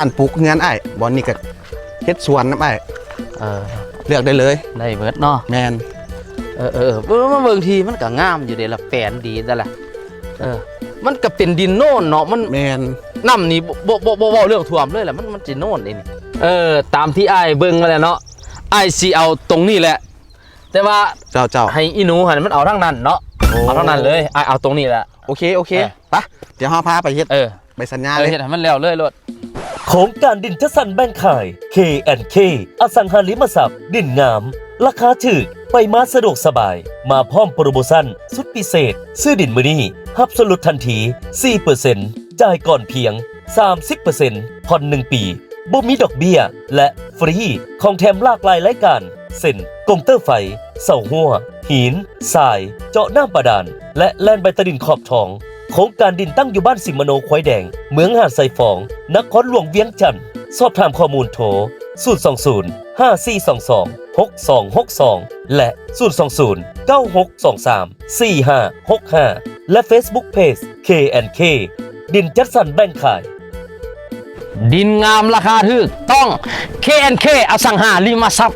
ອັນປູກເຮືອນອ້າຍ ບ່ອນນີ້ກໍເຮັດສວນນຳອ້າຍ ເອີ ເລືອກໄດ້ເລີຍ ໄດ້ເບິດເນາະ ແມ່ນ ເອີໆ ເບິ່ງ ເບິ່ງທີ່ມັນກໍງາມຢູ່ເດ້ລະ ແປນດີແຕ່ລະ ເອີ ມັນກໍເປັນດິນໂນນເນາະ ມັນ ແມ່ນ ນ້ຳນີ້ບໍ່ ບໍ່ ບໍ່ ບໍ່ເວົ້າເລື່ອງຖ້ວມເລີຍລະ ມັນ ມັນຊິໂນນເດ້ນີ້ ເອີ ຕາມທີ່ອ້າຍເບິ່ງຫັ້ນແຫຼະເນາະ ອ້າຍຊິເອົາຕົງນີ້ແຫຼະ ແຕ່ວ່າ ເຈົ້າ ເຈົ້າ ໃຫ້ອີ່ໜູຫັ້ນມັນເອົາທາງນັ້ນເນາະ ໂອ້ ເອົາທາງນັ້ນເລີຍ ອ້າຍເອົາຕົງນີ້ແຫຼະ ໂອເຄ ໂອເຄ ເອີ ໄປ ດຽວເຮົາພາໄປເຮັດ ເອີ ໃບສັນຍາເລີຍ ເຮັດໃຫ້ມັນແລ້ວເລີຍໂລດ. ໂຄງການດິນຈັດສັນແບ່ງຂາຍ ເຄແອນເຄ ອະສັງຫາລິມະຊັບ ດິນງາມ ລາຄາຖືກ ໄປມາສະດວກສະບາຍ ມາພ້ອມໂປຣໂມຊັນສຸດພິເສດ ຊື້ດິນມື້ນີ້ ຮັບສ່ວນຫຼຸດທັນທີສີ່ເປີເຊັນ ຈ່າຍກ່ອນພຽງສາມສິບເປີເຊັນ ຜ່ອນໜຶ່ງປີ ບໍ່ມີດອກເບ້ຍ ແລະ ຟຣີ ຂອງແຖມຫຼາກຫຼາຍລາຍການ ເຊັ່ນ ກົງເຕີໄຟ, ເສົາຮົ້ວ, ຫີນ, ຊາຍ, ເຈາະນ້ຳບາດານ ແລະ ແລ່ນໃບຕາດິນຂອບທອງ. ໂຄງການດິນຕັ້ງຢູ່ບ້ານສິມມະໂນຄວາຍແດງ, ເມືອງຫາດຊາຍຟອງ, ນະຄອນຫຼວງວຽງຈັນ. ສອບຖາມຂໍ້ມູນໂທ ສູນສອງສູນ ຫ້າສີ່ສອງສອງ ຫົກສອງຫົກສອງ ແລະ ສູນສອງສູນ ເກົ້າຫົກສອງສາມ ສີ່ຫ້າຫົກຫ້າ ແລະ ເຟສບຸກເພຈ ເຄແອນເຄ ດິນຈັດສັນແບ່ງຂາຍ. ດິນງາມລາຄາຖືກ ຕ້ອງ ເຄແອນເຄ ອະສັງຫາລິມະຊັບ.